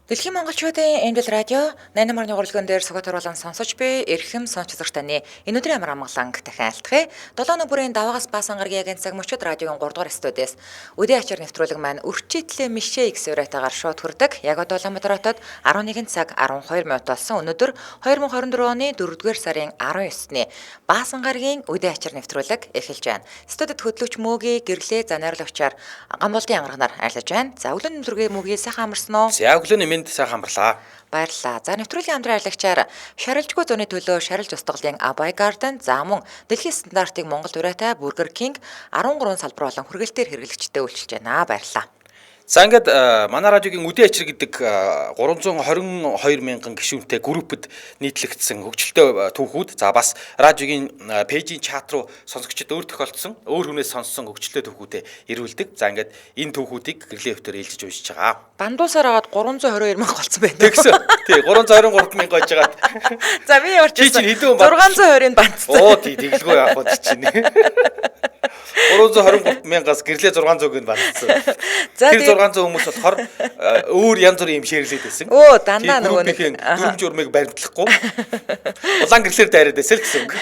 Дэлхийн монголчуудын Angel Radio 8.3 урлагэн дээр Сүхбаатар болон сонсож буй эрхэм сонсогч үзэгч таны энэ өдрийн амар амгаланг дахин айлтгая. 7 өнөг бүрийн даваагаас баасан гарагийн цаг мөчид радиогийн 3 дугаар студиэс үдээ ачаар нэвтрүүлэг маань өрчитлээ мишээ гэсэн уриатаагаар шууд хүрдэг. Яг одоо Улаанбаатар хотод 11 цаг 12 минут болсон. Өнөөдөр 2024 оны 4-р сарын 19-ний баасан гарагийн үдээ ачаар нэвтрүүлэг эхэлж байна. Студид хөтлөгч Мөги гэрлээ за найруулагчаар Гамболдын ангарагнаар ажиллаж байна. За өглөөний мэдрэг Мөги сайхан амарсан уу? За өглөөний мэнд сайхан амарлаа. Баярлалаа. За нэвтрүүлгийн хамтран ажиллагчаар шарилжгүй зууны төлөө шарилж устгалын Абай Garden за мөн дэлхийн стандартыг Монгол уриатай Burger King 13 салбар болон хүргэлтээр хэрэглэгчдэд үйлчилж байна. Баярлалаа. За ингээд манай радиогийн үдээ ачир гэдэг 322 мянган гишүүнтэй группэд нийтлэгдсэн хөгжилтэй түүхүүд за бас радиогийн пэйжийн чат руу сонсогчид өөр тохиолдсон өөр хүнээс сонссон хөгжилтэй түүхүүдэд ирүүлдэг. За ингээд энэ түүхүүдийг гэрлийн өвтөр ээлжиж уншиж байгаа. Бандуусаар аваад 322 мянга болсон байна. Тэгсэн. Тий 323 мянга байж байгаа. За би ямар ч Чи чинь хэдэн хүн банд- 620-ыг бандсан. Оо тий тэглгүй яах вэ чинь. 323 мянгаас гэрлээ 600 гэнэ бандсан. За Тэр тэгээд 600 хүмүүс болохоор өөр янз бүрийн юм шеэрлээд байсан. Өө, дандаа нөгөө нэг- нэг дүрм журмыг баримтлахгүй. Улаан гэрлээр дайраад байсан л гэсэн үг.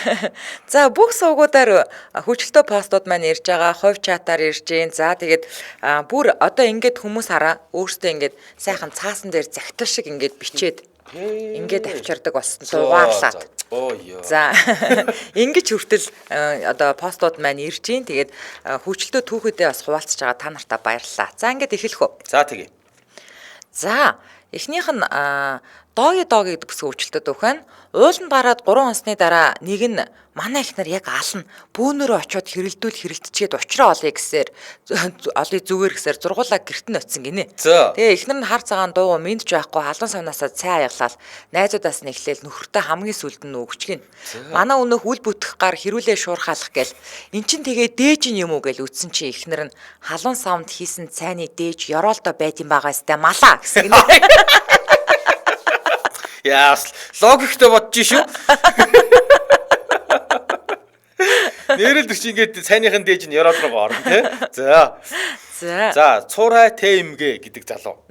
За бүх сувгуудаар хөгжилтэй постууд маань ирж байгаа, хувь чатаар ирж гин. За тэгээд бүр одоо ингээд хүмүүс хараа өөрсдөө ингээд сайхан цаасан дээр загтал шиг ингээд бичээд ингээд авчирдаг болсон дугаарлаад. Оо ёо. За ингэж хүртэл одоо постууд маань ирж гин. Тэгээд хөгжилтэй түүхүүдээ бас хуваалцаж байгаа та нартаа баярлалаа. За ингээд эхлэх үү. За тэгье. За эхнийх нь дооги дооги гэдэг бүсгүй өвчлөлтөд өгөх нь ууланд гараад 3 онсны дараа нэг нь манай их нар яг ална бөөнөрөө очиод хэрэлдүүл хэрэлдчихэд учраа олъё гэсээр олъё зүгээр гэсээр зургуулаа гэрт нь очисон гинэ. За. Тэгээ эхнэр нь хар цагаан дуу мэндж байхгүй халуун савнаасаа цай аяглал найзуудаас нь эхлээл нөхөртөө хамгийн сүүлд нь өгч гин. Манай өнөөх үл бүтэх гар хэрүүлээ шуурхаалах гээл эн чин тэгээ дээж нь юм уу гээл үтсэн чи эхнэр нь халуун савнд хийсэн цайны дээж ёроолдоо байд юм байгаа сте малаа гэсэн гинэ. Яас логиктой бодож шүү. Нэрэл тэр чи ингээд сайныхан дээж нь ёроол руу орно тий. За. За. За, цуурай ТМГ гэдэг залуу.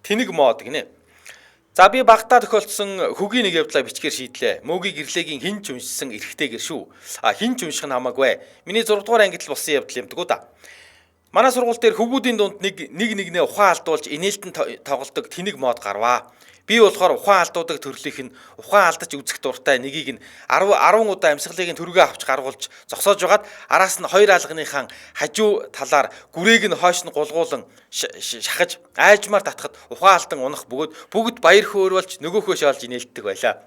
Тэнэг мод гинэ. За би багтаа тохиолдсон хөгийн нэг явдлаа бичгээр шийдлээ. Мөгийн гэрлэгийн хин ч уншсан эрхтэйгэр шүү. А хин ч унших нь хамаагүй. Миний 6 дугаар ангид л болсон явдал юмдгүү да. Манай сургууль дээр хөвгүүдийн дунд нэг нэг нэгнээ ухаан алдуулж инээлтэн тоглодог тэнэг мод гарваа. Би болохоор ухаан алдуудаг төрлийнх нь ухаан алдаж үзэх дуртай нэгийг нь 10 10 удаа амьсгалыг нь төргөө авч гаргуулж зогсоож байгаад араас нь хоёр алганыхаа хажуу талаар гүрээг нь хойш нь гулгуулan шахаж айжмаар татхад ухаан алдан унах бөгөөд бүгд баяр хөөр болж нөгөөхөө шоолж инээлтдэг байлаа.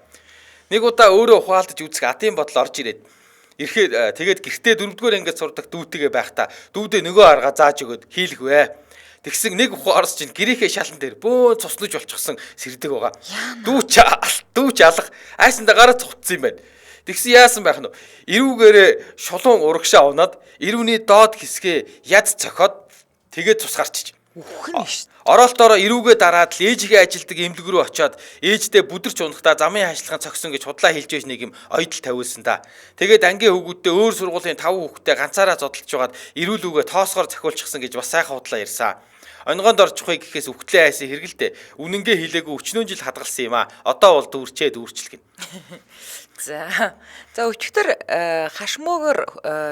Нэг удаа өөрөө ухаан алдаж үзэх атын бодол орж ирээд ирэхэд тэгээд гэртээ дөрөвдүгээр ангид сурдаг дүүтэйгээ байхдаа дүүдээ нөгөө арга зааж өгөөд хийлэх вэ. Тэгсэн нэг ухаан орс чинь гэрийнхээ шалан дээр бөөн цуснаж болчихсон сэрдэг байгаа. Дүүч алах айсандаа гараа цугтсан юм байна. Тэгсэн яасан байх нь вэ? Эрүүгээрээ шулуун урагшаа унаад эрүүний доод хэсгээ яд цохиод тэгээд цус гарчиж. Үхэн нь шүү. Ороолтоороо эрүүгээ дараад л ээжийнхээ ажилдаг эмнэлэг рүү очиод ээждээ бүдэрч унахдаа замын хашилгаан цогсон гэж худлаа хэлж байж нэг юм ойдол тавиулсан та. Тэгээд ангийн хүүгүүддээ өөр сургуулийн 5 хүүхэдтэй ганцаараа зодолж байгаад эрүүлүүгээ тоосгоор захиулчихсан гэж бас сайхан худлаа ярьсан. Онгоонд орчихгүй гэхээс үхтлээ айсан хэргэлдэ. Үнэнгээ хэлээгүй өчнөөн жил хадгалсан юм аа. Одоо бол дүүрчээ дүүрчлэг. За. За өчигдөр хашмөөгөр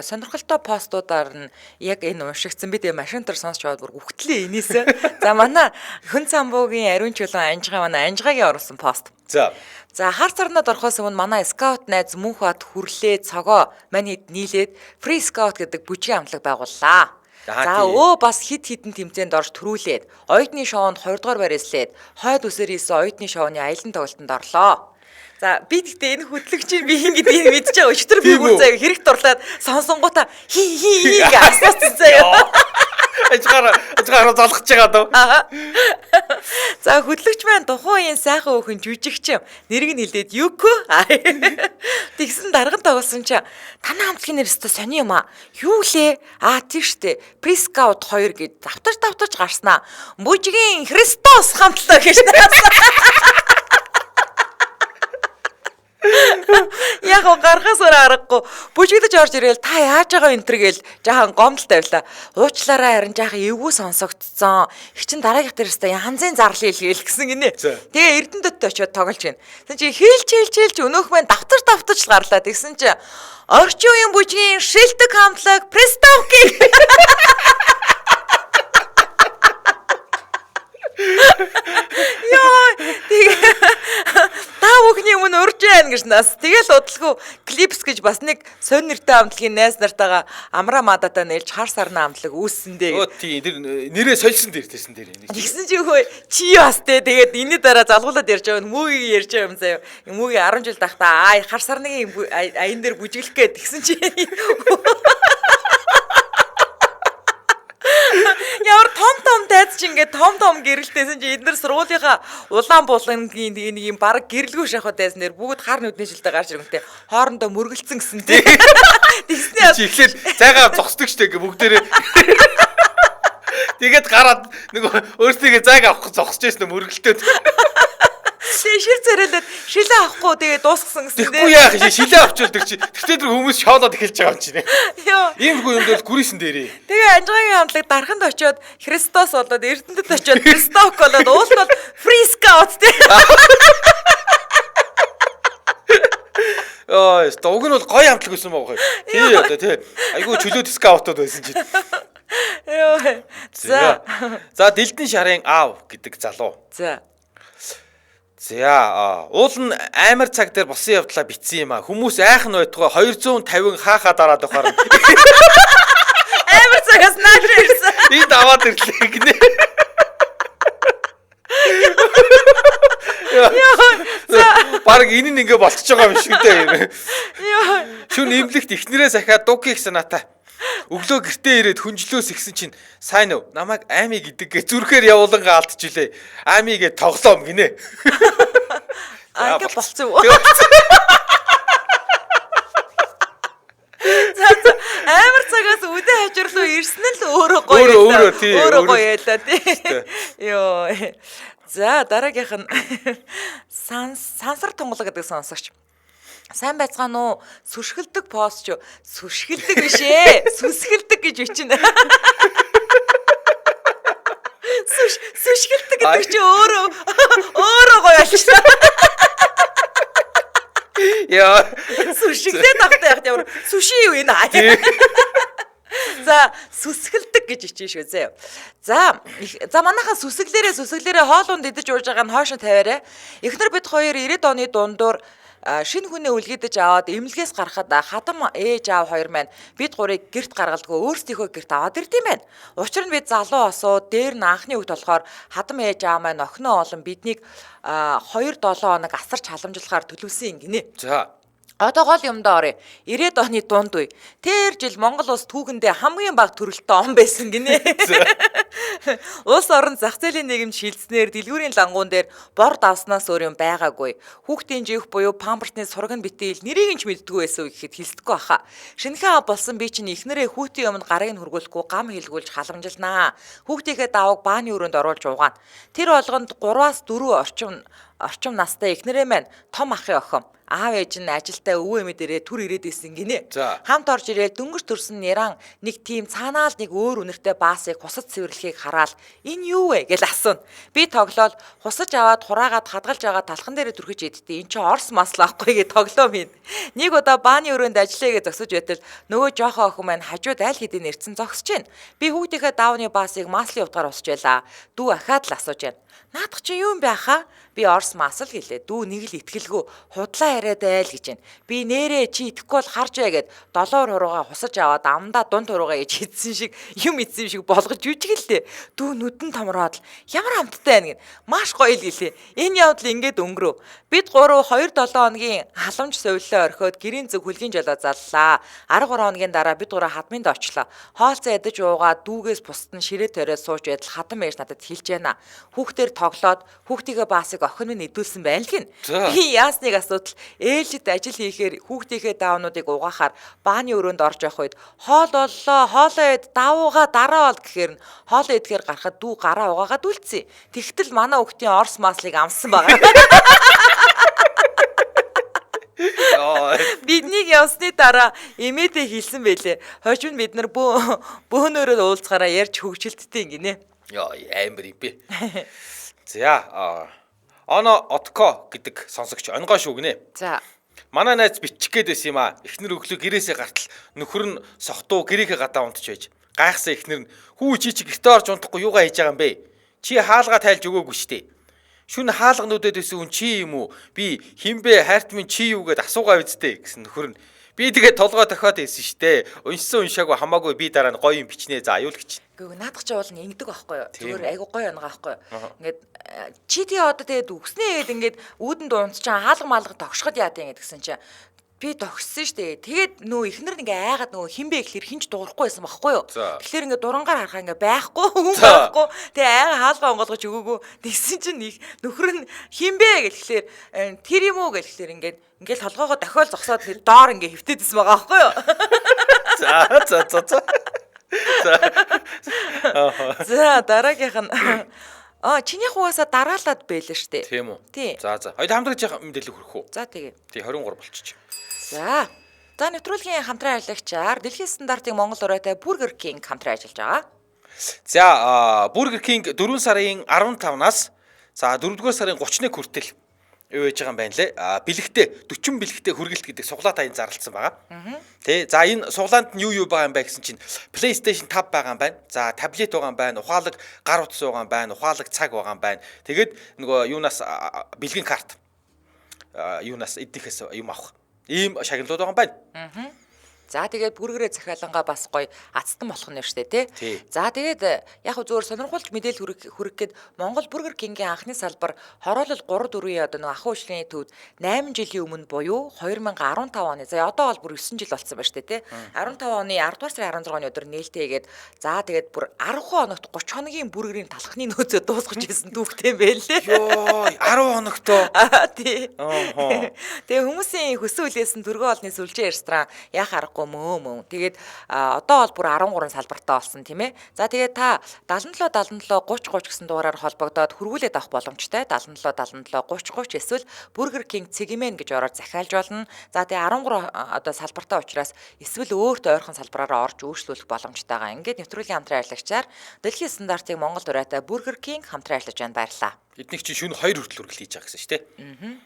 сонирхолтой постуудаар нь яг энэ уншигдсан. Би тэгээ машин дээр сонсч аваад бүр үхтлээ энээсээ. За манай хүн самбуугийн ариун чулуун анжгаа манай анжгаагийн оруулсан пост. За. За хар царнад орохоос өмнө манай скаут найз Мөнхбат хүрлээ цогоо мань хэд нийлээд фри скаут гэдэг бүжгийн амтлаг байгууллаа. За тий. өө бас хид хідэн тэмцээнд орж төрүүлээд оюутны шоунд 2 дугаар байр эзлээд хойд үсээр хийсэн оюутны шоуны аялан тоглолтод орлоо. За би тэгтээ энэ хөтлөгчийг би хин гэдгийг мэдчихээ байгаа. Өчигдөр би Тийм бүр үү? заяа хэрэг дурлаад сонсонгуудаа хи хи хи гэж асуусан заяа. Ажгаар золгож байгаа дөө. За хөдлөгч маань тухайн үеийн сайхан өөхөн жүжигч юм. Нэрийг нь хэлээд Юко. Тэгсэн дарган тоглосон чи танай хамтлагийн нэр өстө сони юм аа. Юу лээ? Аа тийм штэ. Прескаут 2 гэж давтаж давтаж гарснаа. Бүжгийн Христос хамтлаг гэж наасан. Яг гоо гарахаас өөр аргагүй. Бүжиглэж орж ирээл та яаж байгаа энэ төр гээл жаахан гомдол тавилаа. Уучлаарай харин жаахан эвгүй сонсогдсон. Их чин дараагийнх дээр өстой янзын зарлал хэлгээл гэсэн гинэ. Тэгээ Эрдэнэтэд очиод тоглож гин. Тэгсэн чи хэлж хэлж хэлж өнөөх маань давтаж давтаж л гарлаа. Тэгсэн чи орчин үеийн бүжгийн шилдэг хамтлаг Приставки. Йоо тэгээ та бүхний өмнө урж байна гэж нас. Тэгэл удалгүй клипс гэж бас нэг сонь нэртэй хамтлагийн найз нартайгаа амра мадатай нээлж хар сарна хамтлаг үүссэн дээ. Өө тий тэр нэрээ сольсон дээр тэрсэн дээр. Тэгсэн чи хөө чи бас те тэгээд энэний дараа залгуулад ярьж байгаа мүүгийг ярьж байгаа юм заяа. Мүүгийн 10 жил тахта аа хар сарныгийн аян дээр бүжиглэх гээд тэгсэн чи Ямар том том тайз чи ингээд том том гэрэлтэйсэн чи эднэр сургуулийнхаа улаан булангийн нэг юм баг гэрэлгүй шахуу тайз нэр бүгд хар нүдний шилдэ гарч ирэнгүүтээ хоорондоо мөргөлдсөн гэсэн тий. Тэгсний чи эхлээл зайгаа зогсдог штэ ингээ бүгдээрээ. Тэгээд гараад нөгөө өөрсдийгөө зайг авах гэж зогсож байсан мөргөлтөөд. Тэгээ шил царайлаад шилээ авахгүй тэгээ дуусгасан гэсэн тий. Тэгэхгүй яах шилээ авчвал тэр чи тэгтээ тэр хүмүүс шоолоод эхэлж байгаа юм чинь. Йоо. Иймэрхүү юм дээр гүрийсэн дээрээ. Тэгээ анжгагийн хамтлаг дарханд очиод Христос болоод Эрдэнэтэд очиод Христок болоод уул нь бол Free Scout тий. Йоо, уг нь бол гоё хамтлаг байсан байгаа юм. Тий одоо тий. Айгүй чөлөөт скаутууд байсан чинь. Йоо. За. За Дэлдэн шарын аав гэдэг залуу. За. За уул нь амар цаг дээр болсон явдлаа битсэн юм а. Хүмүүс айхан байтугай 250 хаахаа дараад байхаар. Амар цагаас нааш ирсэн. Энд аваад ирлээ гинэ. Бараг энэ нь ингээ болчихж байгаа юм шиг дээ. Йоо. Шүн имлэгт ихнэрээ сахиад дуг хийх санаатай. Өглөө гэртээ ирээд хүнжлөөс ихсэн чинь сайн уу намайг Ами гэдэг гэ зүрхээр явуулангаа алдчихлээ. Ами гэ тоглоом гинэ. Аа ингээ болцсон уу? За за амар цагаас үдэ хажуур руу ирсэн нь л өөрөө гоё. Өөрөө тий. Өөрөө гоё байлаа тий. Йоо. За дараагийнх нь сансар тунгалаг гэдэг сонсогч. Сайн байцгаана уу? Сүшгэлдэг пост ч сүшгэлдэг биш ээ. Сүсгэлдэг гэж бичнэ. Сүшгэлдэг гэдэг чи өөрөө өөрөө гоё болчихлоо. Яа. Сүшгэлээд авах яах ямар сүши юу энэ. За сүсгэлдэг гэж ичэн шүү зөө. За за манайхаа сүсгэлээрээ хоолунд идэж ууж байгаа нь хойшоо тавиарай. Эхнэр бид хоёр 90-ад оны дундуур шинэ хүнээ үлгийдэж аваад эмнэлгээс гарахад хадам ээж аав хоёр маань бид гурыг гэрт гаргалдгүй өөрсдийнхөө гэрт аваад ирд юм байна. Учир нь бид залуу осуу дээр нь анхны үгт болохоор хадам ээж аав маань охиноо олон биднийг 2-7 хоног асарч халамжлахаар төлөвлөсөн юм гинэ. За. Одоо гол юмдаа оръё. 90-ад оны дунд үе. Тэр жил Монгол улс түүхэндээ хамгийн бага төрөлттэй он байсан гинэ. Улс орон зах зээлийн нийгэмд шилжснээр дэлгүүрийн лангуун дээр бор давснаас өөр юм байгаагүй. Хүүхдийн живх буюу пампертны сураг нь битийл нэрийг нь ч мэддэггүй байсан гэхэд хэлсдэггүй баха. Шинэхэн ав болсон би чинь эхнэрээ хүүтийн өмнө гарыг нь хөргүүлэхгүй гам хилгүүлж халамжилнаа. Хүүхдийнхээ даваг бааны өрөөнд оруулж угаана. Тэр болгонд 3-аас 4 орчим настай эхнэрээ маань том ахын охин. Аав ээж нь ажилдаа өвөө эмээ дээрээ түр ирээд исэн гинэ. Хамт орж ирээд дөнгөж төрсөн нэран нэг тийм цаанаал нэг өөр үнэртэй баасыг хусаж цэвэрлэхийг хараал энэ юу вэ гэж асууна. Би тоглоол хусаж аваад хураагаад хадгалж байгаа талхан дээрээ түрхэж идтий. Эн чинь орс маслаа ахгүй гэж тоглоом хийн. Нэг удаа бааны өрөөнд ажиллая гэж зогсож байтал нөгөө жоохон охин маань хажууд айл хэдийн ирсэн зогсож байна. Би хүүхдийнхээ даавны баасыг маслын утгаар усж байлаа. Дүү ахаад л асууж байна. Наадах чи юу юм бэ хаа? Би орс масл гэлээ. Дүү нэг л итгэлгүй худлаа яриад айл гэж байна. Би нэрээ чи итгэхгүй бол харж бай гэд долоор хуруугаа хусаж аваад амдаа дунд хуруугаа ээж идсэн шиг юм идсэн шиг болгож жүжиглээ. Дүү нүдэн томроод л ямар амттай байна гин. Маш гоё л гэлээ. Энэ явдал ингээд өнгөрөв. Бид гурав 2-7 хоногийн халамж совиллоо орхиод гэрийн зүг хүлгийн жолоо заллаа. 13 хоногийн дараа бид гурав хадминд очлоо. Хоолцоо ядаж уугаад дүүгээс бусад нь ширээ тариад сууж байтал хадам ээж надад хэлж яана. Хүүхдээр тоглоод хүүхдийгээ баасыг охин минь идүүлсэн байна л гин. Би яасныг асуудал ээлжид ажил хийхээр хүүхдийнхээ даавнуудыг угаахаар бааны өрөөнд орж явах үед хоол боллоо, хоолоо ид, давууга дараа бол гэхээр нь хоолоо идэхээр гарахад дүү гараа угаагаад үлдсэн. Тэгтэл манай хүүхдийн орс маслыг амссан байгаа. Йоо. Биднийг явсны дараа эмээдээ хэлсэн байлээ. Хожим бид нар бөөнөрөө уулзахаараа ярьж хөгжилттэй гинэ. Йоо, амар юм бэ. За, Оно Отко гэдэг сонсогч онгой шүү гинэ. За. Манай найз бичих гээд байсан юм аа. Эхнэр өглөө гэрээсээ гартал нөхөр нь сохтуу гэрийнхээ гадаа унтж байж. Гайхсан эхнэр нь хүү чи чи гэртээ орж унтахгүй юугаа хийж байгаа юм бэ? Чи хаалгаа тайлж өгөөгүй штэ. Шүн хаалга нүдэд байсан хүн чи юм уу? Би хинбэ хайрт минь чи юу гэд асуугаа үсттэй гэсэн нөхөр нь. Би тэгээд толгой тохиод байсан штэ. Уншсан уншаагүй хамаагүй би дараа нь гоё юм бичнэ за аюулагч. Гэхдээ наадах чи уул нь ингэдэг байхгүй юу? Тийм. Зүгээр айгу гоё онгоо байхгүй юу? Ингээд чи тий одоо тэгээд үгснээ гээд ингээд үүдэнд унтчаа хаалга маалга тогшоход яа тийм гэдгсэн чи би тогссон штэ. Тэгээд нөө эхнэр нь ингээ айгаад нөгөө хинбэ гэхлээр хинч дуурахгүй байсан байхгүй юу? За. Тэгэхээр ингээ дурангаар харахаа ингээ байхгүй хүн За. байхгүй. Тэгээ айгаа хаалга онгоолгож өгөөгүй. Тэгсэн чинь их нөхөр нь хинбэ гэхлээр тэр юм уу гэхлээр ингээд ингээл толгоогоо дохиол зогсоод тэр доор ингээ хөвтөдсөн байгаа байхгүй юу? За за за за. За. За дараагийнх нь чинийх угаасаа дараалаад байлаа штэ. Тийм үү? Тий. За за. Хоёул хамтрагч мэдээлэл хүрэх үү? За тэгээ. Тий 23 болчих. За. За нэвтрүүлгийн хамтран ажиллагчаар дэлхийн стандартын Монгол ураатай Burger King хамтран ажиллаж байгаа. За Burger King 4 сарын 15-наас за 4-р сарын 31 хүртэл юу яж байгаа юм байна лээ. Бэлэгтээ 40 бэлэгтээ хүргэлт гэдэг суглаа таян зарлцсан байгаа. Тэ. За энэ суглаанд нь юу юу байгаа юм бэ гэсэн чинь PlayStation 5 байгаа юм байна. За таблет байгаа юм байна, ухаалаг гар утас байгаа юм байна, ухаалаг цаг байгаа юм байна. Тэгээд нөгөө юунаас бэлгийн карт юунаас эднийхээс юм авах. Ийм шагналууд байгаа юм байна. За тэгээд бүргэрээ захиалангаа бас гоё азтан болох нь штэ тий. Тий. За тэгээд яг хөө зөөр сонирхолж мэдээлэл хүргэх гээд Монгол Burger King-ийн анхны салбар хороолол 3 4-ийн одоо нэг ахуй үйлчилгээний төвд 8 жилийн өмнө буюу 2015 оны за одоо бол бүр 9 жил болсон байна штэ тий. 15 оны 10 дугаар сарын 16-ны өдөр нээлттэйгээд за тэгээд бүр 10 хоногт 30 хоногийн бүргэрийн талхны нөөцөө дуусгаж ирсэн түүхтэй юм байлээ. Йоо 10 хоногтоо. Тий. Оохоо. Тэгээ хүмүүсийн хөсөн хүлээсэн түргэн олны сүлжээ ресторан яах аргагүй мөө. Тэгээд одоо бол бүр 13 салбартай болсон тийм ээ. За тэгээд та 77 77 30 30 гэсэн дугаараар холбогдоод хөргүүлээд авах боломжтой. 77 77 30 30 эсвэл Burger King цэгмэн гэж ороод захиалж болно. За тэгээ 13 одоо салбартай учраас эсвэл өөрт ойрхон салбараараа орж өөрчлөх боломжтойгоо. Ингээд нэвтрүүлгийн хамтран ажиллагчаар дэлхийн стандартыг Монгол ураатай Burger King хамтран ажиллаж байна. Баярлалаа. Эднийг чинь шөнө 2 хүртэл үргэлж хийж байгаа гэсэн шүү дээ.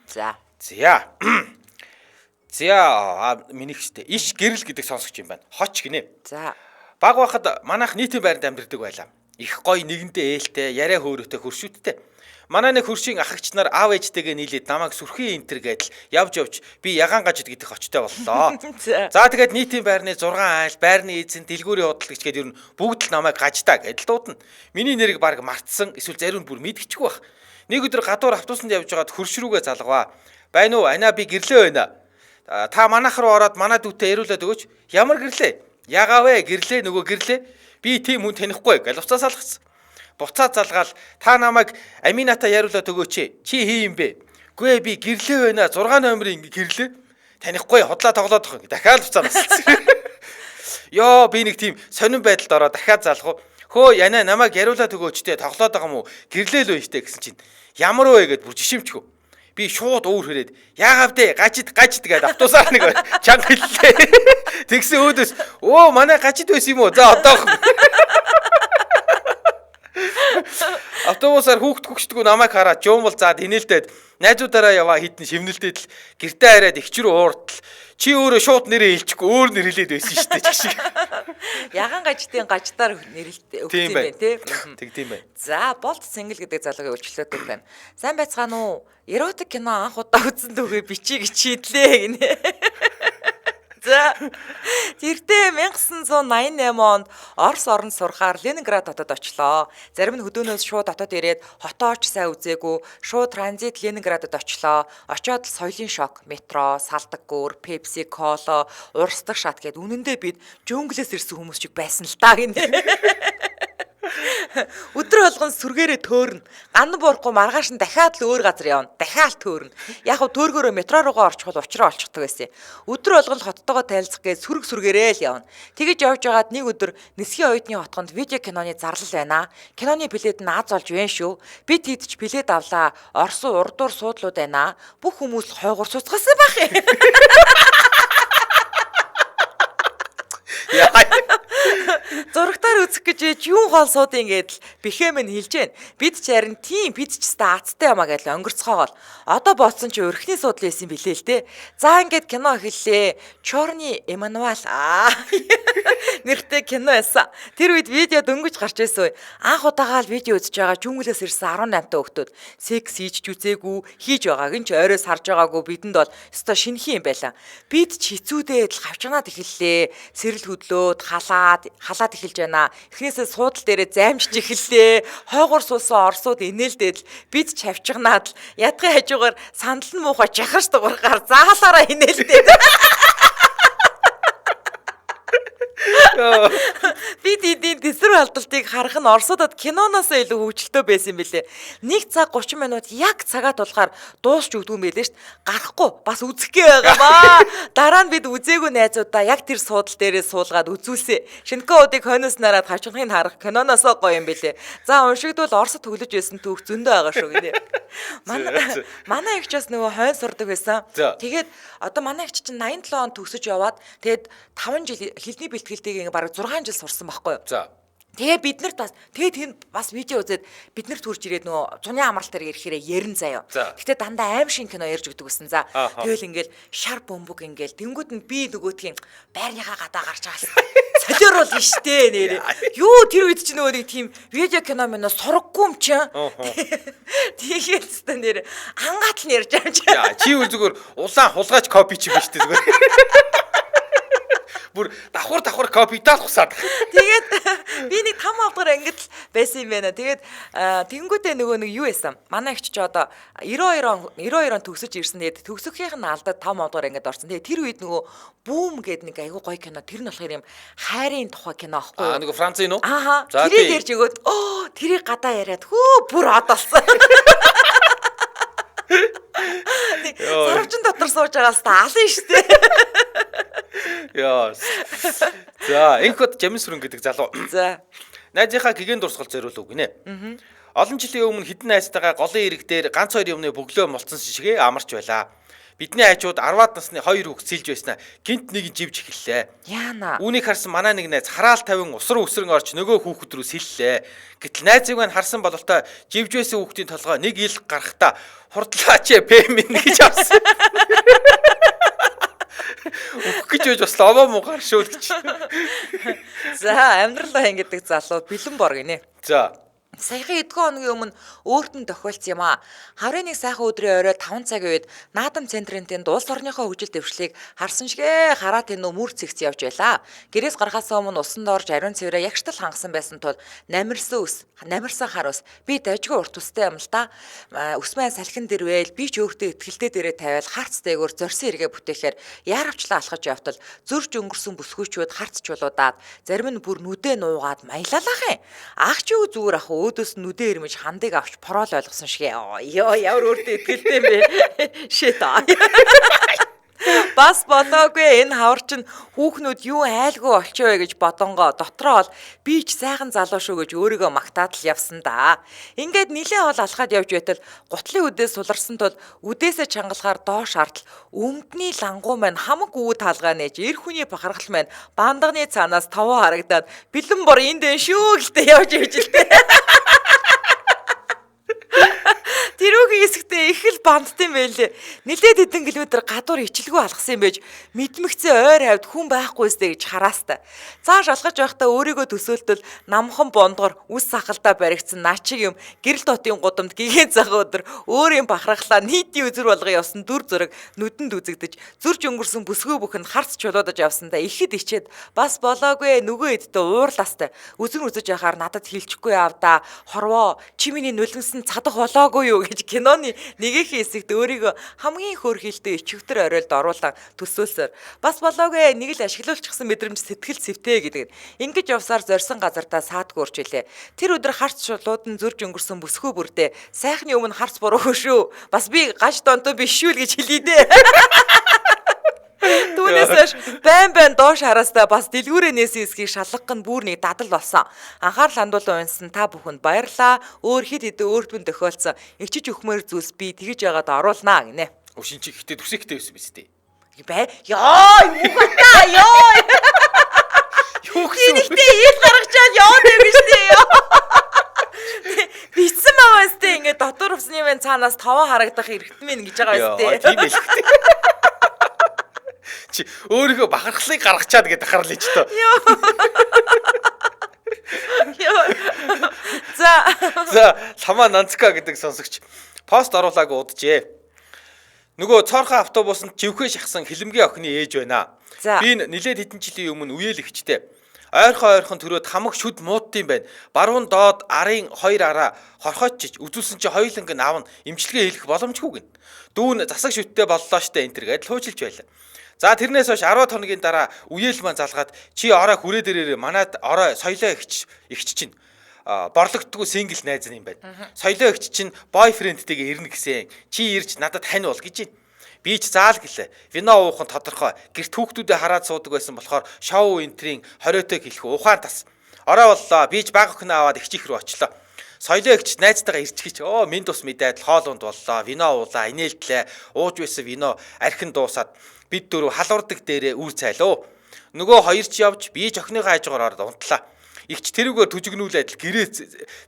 За. За. За минийх штэ. Иш гэрэл гэдэг сонсогч юм байна. Хоч гинэ. За. Баг байхад манайх нийтийн байранд амьдардаг байлаа. Их гой нэгэндээ ээлтэй, яриа хөөрөөтэй хөршүүдтэй. Манай нэг хөршийн ахагч нар аав ээжтэйгээ нийлээд намайг сүрхий энтер гэдэл явж явж би ягаан гажид гэдэг очтой боллоо. За. За тэгээд нийтийн байрны 6 айл, байрны эзэн, дэлгүүрийн худалдагч гээд ер нь бүгд л намайг гаждаа гэдэл дуудана. Миний нэрийг баг мартсан, эсвэл зарим нь бүр мэдчихгүй байх. Нэг өдөр гадуур автобусанд явж байгаад хөрш рүүгээ залгаваа. Байна уу? Анаа би гэрлээ байна. Та манайх руу ороод манай дүүтэй яриулаад өгөөч. Ямар гэрлээ? Ягаа вэ? Гэрлээ нөгөө гэрлээ. Би тийм хүн танихгүй гэл уцаа салгацсан. Буцаад залгаал та намайг Амината яриулаад өгөөч. Чи хий юм бэ? Гүй би гэрлээ байна. 6 номерын гэрлээ. Танихгүй худлаа тоглоод байгаа. Дахиад буцаад асалцсан. Йоо би нэг тийм сонин байдалд ороод дахиад залах уу? Хөө яна намайг яриулаад өгөөч те тоглоод байгаа юм уу? Гэрлээ л үү штэ гэсэн чинь ямар вэ гэд бүр жишимчгүй. Би шууд өөр хэрээд яагаад вэ? Гажид гажид гэд автобусаар нэг чанга хэллээ. Тэгсэн өөдөөс өө манай гажид байсан юм уу? За одоох. Автобусаар хүүхд хөгшдгүү намайг хараад жуумал заад инээлдээд найзуудаараа яваа хитэн шивнэлдээд л гэртээ хараад эгч рүү ууртал чи өөрөө шууд нэрээ хэлчихгүй өөр нэр хэлээд байсан шүү дээ чиг шиг. Ягаан гаждын гаждаар нэрэлт өгсөн Тийм юм байна тий. Тэг тийм байна. За, болт single гэдэг залуугийн үйлчлэлтэй байна. Сайн байцгаана уу? Эротик кино анх удаа үзсэн дүүгээ бичиж гэж шийдлээ гинэ. За. Тэртээ 1988 онд Орос оронд сурахаар Ленинград хотод очлоо. Зарим нь хөдөөнөөс шууд хотод ирээд хотоо ч сайн үзээгүй, шууд транзит Ленинградад очлоо. Очоод л соёлын шок, метро, салдаг гүүр, Пепси, кола, урсдаг шат гэд үнэндээ бид джунглээс ирсэн хүмүүс шиг байсан л та гинэ. Өдөр болгон болгон сүргээрээ төөрнө. Ган буурахгүй маргааш нь дахиад л өөр газар явна. Дахиад төөрнө. Яг хав төөргөөрөө метро руугаа орчихвол учраа олчихдог байсан. Өдөр болгон л хоттойгоо танилцах гэж сүрэг сүргээрээ л явна. Тэгэж явж байгаад нэг өдөр нисхийн оюутны хотгонд видео киноны зарлал байна. Киноны билет нь аз олж вэ шүү. Би тэд ч билет авлаа. Орсон урдуур суудлууд байна. Бүх хүмүүс хойгоор суцгасан байх юм. Яа. Зурагтаар үзэх гэж ээж юун хоол суудын гэдэл бэхээ минь хэлж гэн. Бид ч харин тийм бид ч өстө азтай юмаа гэдэл өнгөрцгоогоол. Одоо бодсон чи өрхний суудлын байсан билээ л те. За ингээд кино эхэллээ. Чорны Эммануэл аа нэртэй кино байсан. Тэр үед видео дөнгөж гарч ирсэн үе. Анх удаага л видео үзэж байгаа жүнглээс ирсэн 18 та хүүхдүүд секс хийж ч үзээгүй, хийж байгааг нь ч ойроос харж байгаагүй бидэнд бол өстой шинэхэн юм байлаа. Бид ч хэцүүдээ л хавчганаад эхэллээ. Сэрэл хөдлөөд халаад халаад эхэлж байна. Эхнээсээ суудал дээрээ займжиж эхэллээ. Хойгоор суусан орсууд инээлдээд л бид ч хавчганаад л ядгын хажуугаар сандал нь муухай чахарч дуурахаар заалаараа инээлдээд. Бид эдийн тэсрүү алдалтыг харах нь Оросудад киноноос илүү хөвчлөлтөө байсан юм билээ. 1 цаг 30 минут яг цагаа тулахаар дуусч өгдөг юм билээ шүү дээ. Гарахгүй бас үзэх гээ байгаамаа. Дараа нь бид үзээгүй найзуудаа яг тэр суудал дээрээ суулгаад үзүүлсэ. Шинкоудыг хойноос нараад хавчганыг харах киноноосоо гоё юм билээ. За уншигдвал Оросд төглөж байсан түүх зөндөө байгаа шүү гинэ. Манай эгч бас нөгөө хойн сурдаг байсан. Тэгээд одоо манай эгч чинь 87 он төгсөж яваад тэгээд 5 жил хэлний бэлтгэлтэйг ингээ бараг 6 жил сурсан байхгүй юу? За. Тэгээ бид нарт бас тэгээ тэнд бас видео үзээд бид нарт хурж ирээд нөгөө зуны амралт дээр ирэхээрээ ярин заяа. Гэтэ дандаа аим шин кино ярьж өгдөг гэсэн. За тэгэл ингээл шар бөмбөг ингээл тэнгүүд нь би нөгөөдхийн байрныхаа гадаа гарч байгаа. Солиоруулна штэ нэрээ. Юу тэр үед чи нөгөө нэг тийм видео кино минь сураггүй юм чинь. Тэгээд өстө нэр ангаат л ярьж байгаа юм чи. Яа чи үл зүгээр улаан хулгайч копи чи биш үү зүгээр. Бүр давхар давхар копитал хусаад. Тэгээд би нэг 5 авдгаар ангид л байсан юм байна. Тэгээд тэгэнгүүтээ нөгөө нэг юу байсан? Манай эгч ч одоо 92 он төгсөж ирсэн. Тэгээд төгсөхийнх нь алдаад 5 авдгаар ангид орсон. Тэгээд тэр үед нөгөө бүүм гэдэг нэг айгүй гоё кино. Тэр нь болохоор юм хайрын тухай кино аахгүй юу? Аа нөгөө Францын үү? Ааха. Тэрийг ярьж өгөөд оо тэрийг гадаа яриад хөө бүр од болсон. Сарвчин дотор сууж байгаас та алын штэ. Яа. За, энэхэд Жамин сүрэн гэдэг залуу. За. Найзынхаа гигэн дурсгал зориулв гинэ. Олон жилийн өмнө хэдэн найзтайгаа голын ирэг дээр ганц хоёр юмны бөглөө молцсон шигээ амарч байлаа. Бидний хажууд 10-аад насны хоёр хүүхд сэлж байснаа гинт нэг нь живж эхэллээ. Яана. Үүнийг харсан манай нэг найз хараал тавин усран өсрөн орж нөгөө хүүхэд рүү сэллээ. Гэтэл найзыг нь харсан бололтой живж байсан хүүхдийн толгой нэг ил гарахтаа хурдлаач ээ минь гэж авсан. Өгөх гэж байж бас ловоо муугар шүү л гэж. За, амьдрал аян гэдэг залуу бэлэн бор гинэ. За. Саяхан эдгэн хоногийн өмнө өөрт нь тохиолдсон юм аа. Хаврын нэг сайхан өдрийн орой 5 цагийн үед Наадам центрийн тэнд улс орныхоо хөгжил дэвшлийг харсан шигээ хараа тэнүү мүр цэгц явж байлаа. Гэрээс гарахаас өмнө усанд орж ариун цэврээ ягштал хангасан байсан тул намирсан ус, намирсан хар ус би дажгүй урт устай юм л да. Ус маань салхин дэрвэл би ч өөртөө итгэлтэй дээрээ тавиал харц дээгүүр зорьсон эргээ бүтээхээр яаравчлаа алхаж явтал зөрж өнгөрсөн бүсгүйчүүд харц чулуудаад зарим нь бүр нүдээ нуугаад маялалаах юм. Ах чи юу зүгээр ах өөдөөс нүдээ ирмэж хандыг авч прол ойлгосон шиг. Йоо ямар өөртөө итгэлтэй юм бэ? Shit. Бас болоогүй энэ хавар чинь хүүхнүүд юу айлгүй олчоо вэ гэж бодонгоо дотроо бол би ч сайхан залуу шүү гэж өөрийгөө магтаад л явсан да. Ингээд нилээ хол алхаад явж байтал гутлын үдээс суларсан тул үдээсээ чангалахаар доош артал өмдний лангуу маань хамаг үү талгаа нээж эр хүний бахархал маань бандганы цаанаас тавуу харагдаад бэлэн бор энд энэ шүү гэлтэй явж явж л дээ. Тэрүүгийн хэсэгтээ их л бандтын байлээ. Нилээд хэдэн километр гадуур ичлгүй алхсан юм байж мэдмэгцээ ойр хавьд хүн байхгүй сте гэж хараастай. Цааш алхаж байхдаа өөрийгөө төсөөлтөл намхан бондгор үс сахалдаа баригдсан начиг юм гэрэл дотын гудамд гигэн цагаан өдөр өөрийн бахархлаа нийтийн үзэр болгон явсан дүр зураг нүдэнд үзэгдэж зөрж өнгөрсөн бүсгүй бүхэн харц чулуудаж явсандаа ихэд ичээд бас болоогүй нөгөө эддээ уурлаастай. Үзэн үзэж яхаар надад хилчихгүй явдаа хорвоо чи миний нулимсан цадах болоогүй юу гэж киноны нэгэнхэн хэсэгт өөрийгөө хамгийн хөөрхийлтэй ичвтер оройлд оруулан төсөөлсөөр бас болоогүй нэг л ашиглуулчихсан мэдрэмж сэтгэл сэвтэ гэдэг нь. Ингэж явсаар зорьсон газартаа саадгүй урчилээ. Тэр өдөр харц шулууд нь зөрж өнгөрсөн бүсгүй бүрдээ сайхны өмнө харц буруугүй шүү. Бас би гаж донтоо биш шүү л гэж хэлье дээ. Түүнээс хойш байн байн доош хараастай бас дэлгүүрээ нээсэн эсхийг шалгах нь бүр нэг дадал болсон. Анхаарал хандуулан унсан та бүхэнд баярлалаа. Өөр хэд хэдэн өөрт минь тохиолдсон ичиж өгмөр зүйлс би тэгж яагаад оруулнаа гинэ. Өвшин чи ихтэй төсөөхтэй байсан биз дээ. Бай. Йоо, муухай ёо. Юу гэсэн? Ихтэй ил гаргачаад яваад байв шүү дээ. Битсэн байгаа өстэй ингээд дотор усны мэн цаанаас таван харагдах эргэтэн мэн гэж байгаа Йоо, өстэй. тийм байлгүй. Чи өөрийнхөө бахархлыг гаргачаад гэдэг харал ич тоо. Йоо. За. За, Ламаа Нанцка гэдэг сонсогч пост оруулаагүй уджээ. Нөгөө цоорхон автобусанд живхээ шахсан хилэмгийн охины ээж байна. За. Би нилээд хэдэн жилийн өмнө үеэл ихчтэй. Ойрхон ойрхон төрөөд хамаг шүд мууддсан байна. Баруун доод арын хоёр араа хорхоочж үзүүлсэн чи хоёуланг нь аавна имчилгээ хийх боломжгүй гин. Дүүн засаг шүттэй боллоо штэ энэ төр гэдэл хуучилж байлаа. За тэрнээс хойш 10 хоногийн дараа үеэл маань залгаад чи орой хүрээ дээрээ манад орой соёлоо ихч ихч чинь борлогддгүй сингл найз юм байна. Соёлоо ихч чинь бойфрендтэйгээ ирнэ гэсэн. Чи ирж надад хань бол гэж байна. Би ч заал гэлээ. Вино уух нь тодорхой. Гэрт хүүхдүүдэд хараад суудаг байсан болохоор шоу энтрийн 20-той хэлэх ухаан тас. Орой боллоо. Би ч баг охиноо аваад эгч их рүү очлоо. Соёлоо эгч найзтайгаа ирчихэж оо минь тус мэдээд хоол унд боллоо. Вино уулаа, инээлдлээ. Ууж байсан вино архин дуусаад бид дөрөв халуурдаг дээрээ үр цайлоо. Нөгөө хоёр ч явж би ч охиныхоо хажуугаар ороод унтлаа. Игч тэрүүгээр түжигнүүлээд л гэрээ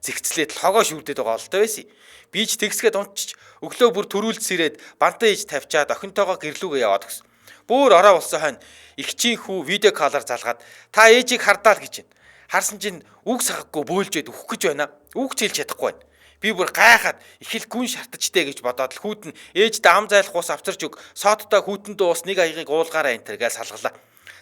зэгцлээд л хогоо шүрдээд байгаа олтой байсан. Би ч тэгсгээд унтчих өглөө бүр төрүүлж сэрээд бантан хийж тавьчаад охинтойгоо гэрлүүгээ яваад өгсөн. Бүр орой болсон хойно эгчийн хүү видео колоор залгаад та ээжийг хардаал гэж байна. Харсан чинь үг сагаггүй бөөлжээд үхэх гэж байна. Үг ч хэлж чадахгүй байна. Би бүр гайхаад их л гүн шартажтэй гэж бодоод л хүүд нь ээждээ ам зайлах ус авчирч өг. Содтой хүүтэндээ ус нэг аягийг уулгаараа энэ төр гэж салгалаа.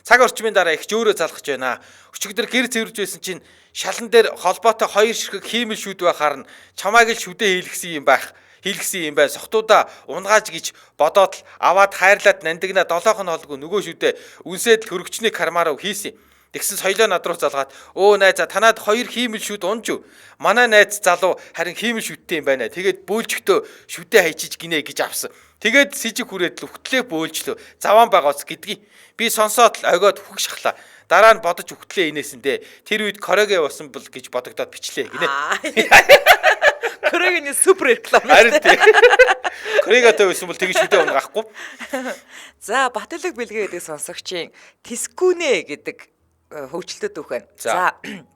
Цаг орчмын дараа их ч өөрөө залгаж байна. Өчигдөр гэр цэвэрж байсан чинь шалан дээр холбоотой хоёр ширхэг хиймэл шүд байхаар нь чамайг л шүдэ хийлгсэн юм байх. Хийлгсэн юм бай. Сохтуудаа унгааж гэж бодоод л аваад хайрлаад нандигна долоохон холгүй нөгөө шүдэ үнсээд л хөргөчний кармаараа хийсэн. Тэгсэн соёлоо над руу залгаад өө найзаа танад хоёр хиймэл шүд унж өв. Манай найз залуу харин хиймэл шүдтэй юм байна. Тэгээд бөөлжөхдөө шүдэ хайчиж гинэ гэж авсан. Тэгээд сэжиг хүрээд л үхтлээ бөөлжлөө. Заваан байгаац гэдгийг би сонсоод л огиод хүх шахлаа. Дараа нь бодож үхтлээ инээсэн дээ. Тэр үед Корег явсан бол гэж бодогдоод бичлээ гинэ. Корегийн супер реклам. Харин тий. Кореготой байсан бол тэгж шүдэ унгаахгүй. За, Батлаг бэлгээ гэдэг сонсогчийн Тискүнэ гэдэг хөгжилтэй түүх байна. За. За.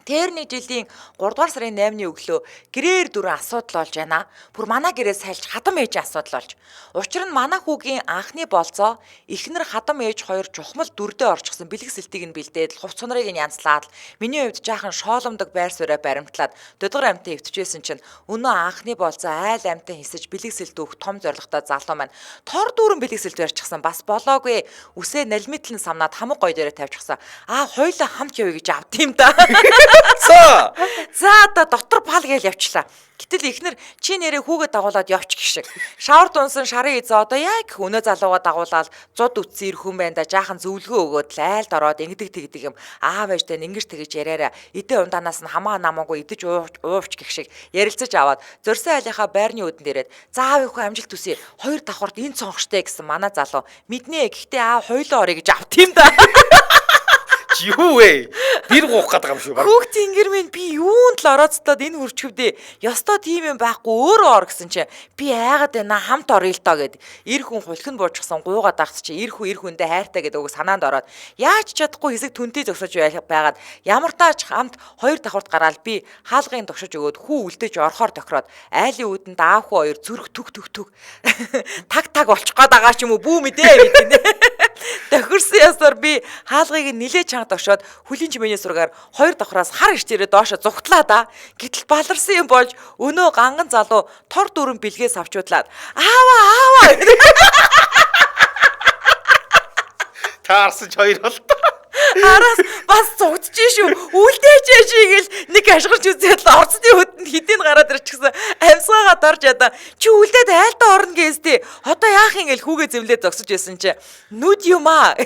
Тэр нэг жилийн 3 дугаар сарын 8-ны өглөө гэрээр дөрөн асуудал болж байна. Бүр манай гэрээ сайлж хадам ээж асуудал болж. Учир нь манай хүүгийн анхны болцоо эхнэр хадам ээж хоёр чухмал дүрдээ орчихсон бэлэг сэлтийг нь бэлдээд хувц сунрыг нь янзлаад миний хувьд жаахан шооломдог байр сууриа баримтлаад додгор амтан өвтөжсэн чинь өнөө анхны болцоо айл амтан хисэж бэлэг сэлт өгөх том зорилготой залуу маань тор дүүрэн бэлэг сэлт барьчихсан бас болоогүй үсээ налмитлэн самнаад хамаг гой дээрээ тавьчихсан. Аа хоёлаа хамт явъя гэж авд юм да. За. За одоо дотор пал гээл явчлаа. Гэтэл эхнэр чи нэрээ хүүгээ дагуулад явчих гэх шиг. Шавар дунсан шарын эзэн одоо яг өнөө залууга дагуулаад зуд үтсэн ир хүн байна да жаахан зөвлөгөө өгөөд л айлд ороод ингэдэг тэгдэг юм. Аав ээжтэй ингэж тэгэж яриараа идэ ундаанаас нь хамаа намаагүй идэж уувч гэх шиг ярилцаж аваад зорьсон айлынхаа байрны үүдэн дээрээд за аав ихүү амжилт хүсье. Хоёр давхарт энэ цонхортой гэсэн манай залуу мэднэ гэхдээ аав хоёлоо орё гэж авт юм да. Юу вэ? Бэр гуух гэдэг юм шүү. Хүүхд тэнгэр минь би юунд л орооцлоод энэ хүрчвдээ. Ёстой тийм юм байхгүй өөрөө ор гэсэн чи би айгаад байна хамт орё л доо гэд. Эр хүн хулхинд буужчихсан гуугаад агц чи эр хүн эр хүндээ хайртай гэдэг үг санаанд ороод яаж ч чадахгүй хэсэг түнтэй зогсож байгаад ямар таач хамт хоёр давхарт гараал би хаалгын тогшиж өгөөд хүү үлдээж орохоор тохироод айлын үүдэнд аав хүү хоёр зүрх түг түг түг таг таг болчих гээд байгаа ч юм уу бүү мэдээ гэдэг нэ. Тохирсон ясаар би хаалгыг нилээ чанга тогшоод хөлийн чимээний сургаар хоёр давхраас хар ирчээрээ доошо зугтлаа да. Гэтэл баларсан юм болж өнөө ганган залуу тор дөрөн бэлгээс авчуудлаад аава аава Таарсан ч хоёр болтой. Араас бас зугдчих шүү. Үлдээч чи гэл нэг ашгарч үзээд л орцны хөдөнд хэдийн гараад ирчихсэн. Амьсгаагаа дорж ядан. Чи үлдээд айлдаа орно гэстэй. Одоо яах юм гэл хүүгээ зэвлээ зогсож байсан чи. Нүд юм аа.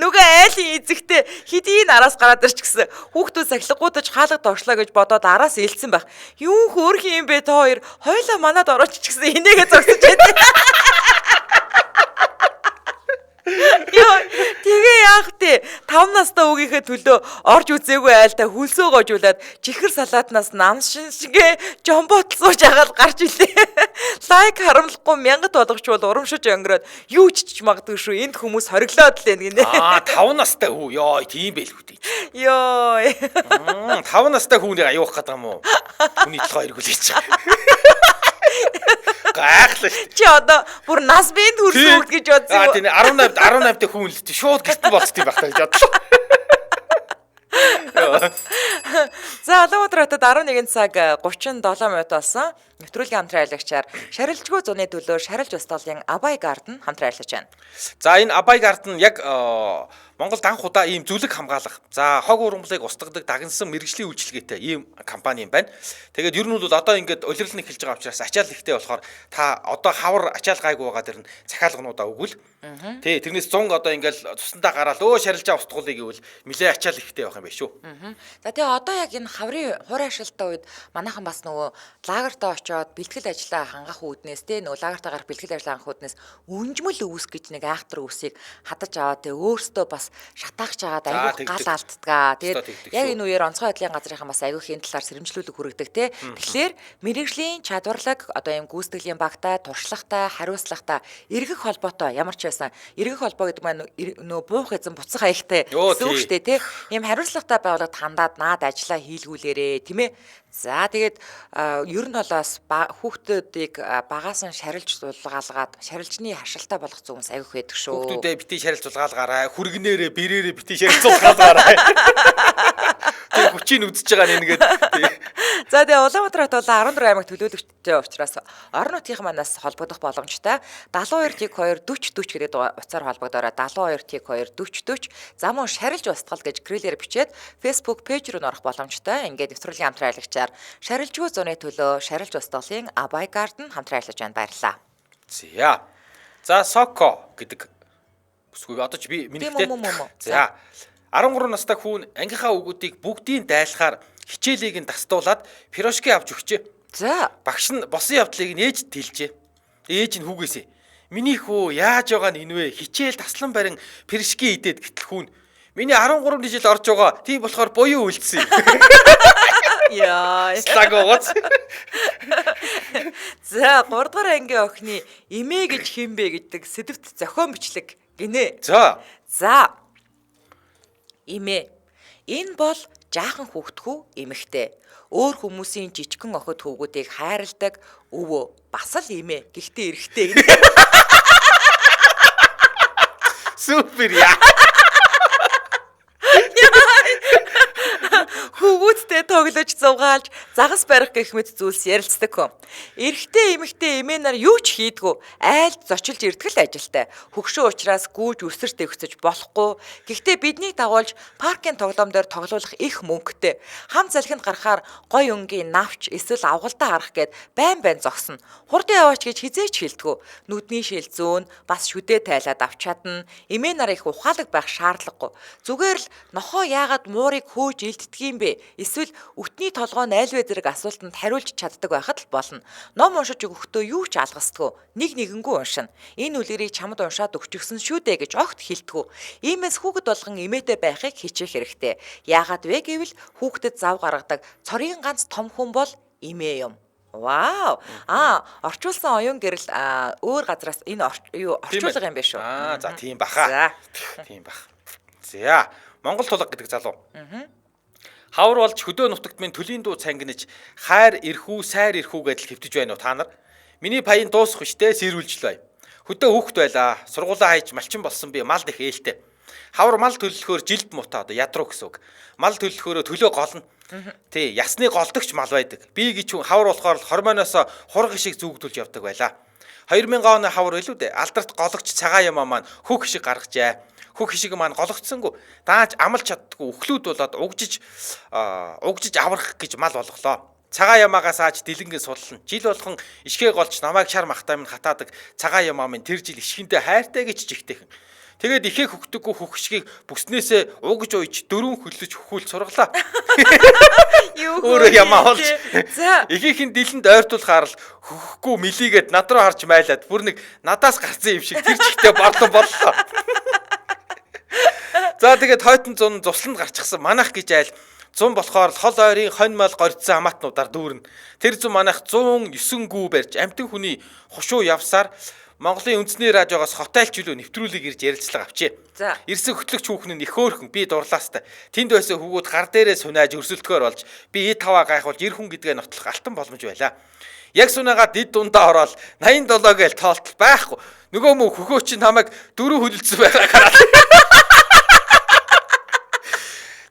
Нөгөө айлын эзэгтэй хэдийн араас гараад ирчихсэн. Хүүхдүүд сахилгуудаж хаалга доршлоо гэж бодоод араас элсэн байх. Юун хөөрхөн юм бэ та хоёр? Хойлоо манад орооч ч гэсэн энийгээ зогсож байдаг. Йоо, тэгээ яах вэ? 5 настай хүүгийнхээ төлөө орж үзээгүй айлдаа хөлсөө гожуулаад чихэр салаатнаас нам шингээ жомботл сууж агаал гарч илээ. Лайк харамлахгүй мянгат болгоч бол урамшиж өнгөрөөд юу ч чиж магадгүй шүү. Энд хүмүүс хориглоод л байна гинэ. Аа 5 настай хүү. Йоо, тийм байлгүй дээ. Йоо. 5 настай хүүнийг аюух гэдэг юм уу? Хүний толгой эргүүлээч. Гайхлаа шүү. Чи одоо бүр нас биед хүрсэн хүүхд гэж бодсон Аа юм. тийм 18 18 дэх хүн л тий шууд гэрт болцсон юм байх та гэж бодлоо. За Улаанбаатар хотод 11 цаг 37 минут болсон. Нэвтрүүлгийн хамтран ажиллагчаар шарилжгүй зуны төлөө шарилж устгалын Абай Гарден хамтран ажиллаж байна. За энэ Абай Гарден яг Монголд анх удаа ийм зүлэг хамгаалах. За хог ургамлыг устгадаг дагнсан мэрэгжлийн үйлчилгээтэй ийм компани юм байна. Тэгээд ер нь бол одоо ингээд улирал нь эхэлж байгаа учраас ачаал ихтэй болохоор та одоо хавар ачаал гайгүй байгаа дэр нь захиалгануудаа өгвөл. Тий, тэрнээс 100 одоо ингээд цусандаа гараал өө шарилжаа устгуулъя гэвэл нилээ ачаал ихтэй байх юм байна шүү. За тэгээ одоо яг энэ хаврын хур ашилтаа үед манайхан бас нөгөө лагертаа очиод бэлтгэл ажлаа хангах үүднээс те нөгөө лагертаа гарах бэлтгэл ажлаа хангах үүднээс үнжмэл өвс гэж нэг айхтар өвсийг хадаж аваад те өөрсдөө бас шатаагч агаад айгүйх гал алддгаа. Тэгээд яг энэ үеэр онцгой байдлын газрынхан бас айгүйх энэ талаар сэрэмжлүүлэг хүргэдэг те. Тэгэхээр мэрэгжлийн чадварлаг одоо ийм гүйцэтгэлийн багтай, туршлагатай, хариуцлагатай, эргэх холбоотой ямар ч байсан эргэх холбоо гэдэг маань нөгөө буух эзэн буцах аягтай гэсэн үг шүү дээ те. Ийм хариуцлагатай байгууллагад хандаад наад ажиллаа хийлгүүлээрээ тийм ээ. За тэгээд ер нь бол бас хүүхдүүдийг багаас нь шарилж зулгаалгаад шарилжны харшилтаа болгох зүгээс аяг байдаг шүү. Хүүхдүүдээ бити шарилж зулгаалгаарай. Хүргнээрээ бэрээрээ бити шарилж зулгаалгаарай. Тэр хүчийг үзэж байгаа нь ингээд. За тэгээ Улаанбаатар хот бол 14 аймаг төлөөлөгчтэй учраас орон нутгийн манаас холбогдох боломжтой. 72 тэг 2 40 40 гэдэг утсаар холбогдоорой. 72 тэг 2 40 40 зам уу шарилж устгал гэж грилээр бичээд Facebook пэйж рүү норох боломжтой. Ингээд нэвтрүүлгийн хамтран ажиллагчаар шарилжгүй зуны төлөө шарилж устгалын Абай Garden хамтран ажиллаж байна. Баярлалаа. За. За Соко гэдэг бүсгүй одоо ч би миний тэ. За 13 настай хүн ангийнхаа өгүүдийг бүгдийн дайлахаар хичээлийг нь дастуулаад пирошки авч өгчээ. За. Багш нь босон явдлыг нь ээжд хэлжээ. Ээж нь хүүгээсээ миний хүү яаж байгаа нь энэ вэ? Хичээл таслан барин пирошки идээд гэтэл хүн миний 13 жил орж байгаа. Тийм болохоор буян үлдсэн. Яа. Слаг гоц. За 3 дугаар ангийн охины эмээ гэж хэн бэ гэдэг сэдвт зохион бичлэг гинэ. За. За. Эмээ. Энэ бол жаахан хүүхдхүү эмэгтэй. Өөр хүмүүсийн жижигхэн охид хүүгүүдийг хайрладаг өвөө бас л эмээ. Гэхдээ эрэгтэй гинэ. Супер яа. Хүүгүүдтэй тоглож зугаалж загас барих гэх мэт зүйлс ярилцдаг хүн. Эрэгтэй эмэгтэй эмээ нар юу ч хийдгүү. Айлд зочилж ирдэг л ажилтай. Хөгшин учраас гүйж өсөрт эгцэж болохгүй. Гэхдээ биднийг дагуулж паркийн тоглоом дээр тоглуулах их мөнгөтэй. Хам залхинд гарахаар гой өнгийн навч эсвэл авгалдаа харах гээд байн байн зогсно. Хурдан яваач гэж хизээч хэлдэггүй. Нүдний шил зөөн бас шүдэ тайлаад авч чадна. Эмээ нар их ухаалаг байх шаардлагагүй. Зүгээр л нохоо яагаад муурыг хөөж илддэг юм бэ? Эсвэл өтний толгой нь айлвэ зэрэг асуултанд хариулж чаддаг байхад л болно. Ном уншиж өгөхдөө юу ч алгасдаггүй. Нэг нэгэнгүү уншина. Энэ үлгэрийг чамд уншаад өгчихсөн шүү дээ гэж огт хэлдэггүй. Иймээс хүүхэд болгон эмээтэй байхыг хичээх хэрэгтэй. Яагаад вэ гэвэл хүүхдэд зав гаргадаг цорын ганц том хүн бол эмээ юм. Вау. Аа, орчуулсан оюун гэрэл өөр газраас энэ юу орчуулга юм биш үү? Аа, за тийм баха. Тийм бах. За, Монгол тулга гэдэг залуу. Хавар болж хөдөө нутагт минь төлийн дуу цангинаж хайр эрхүү сайр эрхүү гэдэл хэвтэж байна уу та нар? Миний паян дуусах штэ сэрүүлж л бай. Хөдөө хүүхд байлаа. Сургуулаа хайж малчин болсон би мал дэх ээлтэй. Хавар мал төлөлөхөөр жилд мута одоо ядруу гэсэн үг. Мал төлөлөхөөрөө төлөө голно. Тий, ясны голдогч мал байдаг. Би гэж хүн хавар болохоор хормоноос хург шиг зүгдүүлж явдаг байлаа. 2000 оны хавар илүү дээ. Алдарт гологч цагаан ямаа маань хөх шиг гаргажээ. Хөх хишиг маань гологдсонгүй. Дааж амлж чаддгүй өхлүүд болоод угжиж угжиж аврах гэж мал болголоо. Цагаан ямаагаас ааж дэлэнгийн суллана. Жил болгон ишгээ голж намайг шар махтай минь хатаадаг цагаан ямаа минь тэр жил ишгэндээ хайртай гэж жигтэйхэн. Тэгээд ихээ хөгтөггүй хөх хишгийг бүснээсээ угж уйж дөрвөн хөллөж хөхүүл сургалаа. Юу Өөрөө ямаа болж. За. Ихийнх нь дэлэнд ойртуулахаар л хөхөхгүй мэлийгээд над руу харж майлаад бүр нэг надаас гарсан юм шиг тэр чигтээ борлон боллоо. За тэгээд хойтон зун зусланд гарчихсан манах гэж айл зун болохоор л хол ойрын хонь мал горьдсон хамаатнуудаар дүүрнэ. Тэр зун манах 109 гүү барьж амтэн хүний хушуу явсаар Монголын үндэсний радиогоос хотайлч үлөө нэвтрүүлэг ирж ярилцлага авчээ. За. Ирсэн хөтлөгч хүүхэн нь их хөөрхөн би дурлаастай. Тэнд байсан хүүгүүд гар дээрээ сунааж өрсөлдөхөөр болж би э таваа гайхуулж эр хүн гэдгээ нотлох алтан боломж байлаа. Яг сунаагаа дид дундаа ороод 87 гээл тоолтол байхгүй. Нөгөө мөн хөхөө чинь намайг дөрөв хөлөлдсөн байгааг хараад.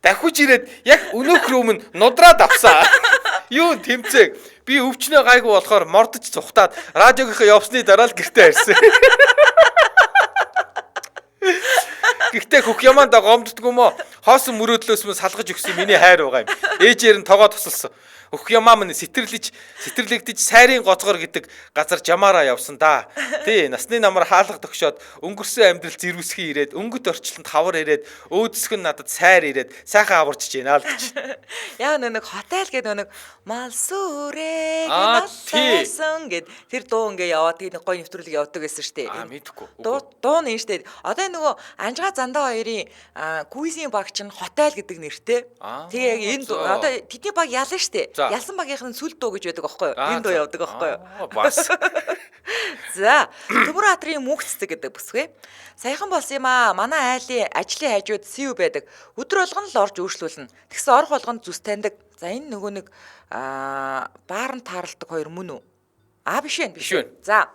Дахиж ирээд яг өнөөх рүүм нь нудраад авсан. Юу тэмцээг би өвчнөө гайгүй болохоор мордож цухтаад радиогийнхаа явсны дараа л гэртээ ирсэн. Гэхдээ хөх ямаанда гомддгүй мó. Хоосон мөрөөдлөөс мөн салгаж өгсөн миний хайр байгаа юм. Ээжээр нь тогоо тусалсан. Хөх ямаа минь сэтэрлэж сэтэрлэгдэж сайрын гоцгор гэдэг газар жамаараа явсан да. Тий, насны намар хаалга төгшөөд өнгөрсөн амьдрал зэрвсхий ирээд өнгөт орчлонд хавар ирээд өөдсөх нь надад сайр ирээд сайхан аварч байна л гэж. Яа нэг хотел гэдэг нэг малсүрээ Аа, тий. гэлсэн гэд тэр дуу ингээ яваад тийм нэг гоё нэвтрүүлэг явдаг байсан шүү дээ. Аа, мэдэхгүй. Дуу дуу нь энэ шүү дээ. Одоо нөгөө Анжгаа Зандаа хоёрын квизийн баг чинь хотел гэдэг нэртэй. Аа, Тэгээ яг энэ дуу за. одоо тэдний баг ялан шүү дээ. За. Ялсан багийнх нь сүл дуу гэж байдаг аахгүй юу? Аа, Энэ дуу за. явдаг аахгүй юу? Аа, бас. За, Төмөр хатрын мөнх цэцэг гэдэг бүсгүй. Саяхан болсон юм аа. Манай айлын ажлын хажууд сив байдаг. Өдөр болгон л орж өөрчлүүлнэ. Тэгсэн орох болгонд зүс таньдаг. За энэ нөгөө нэг баарн тааралдаг хоёр мөн үү? Аа биш вэ, биш Биш вэ. вэ. За.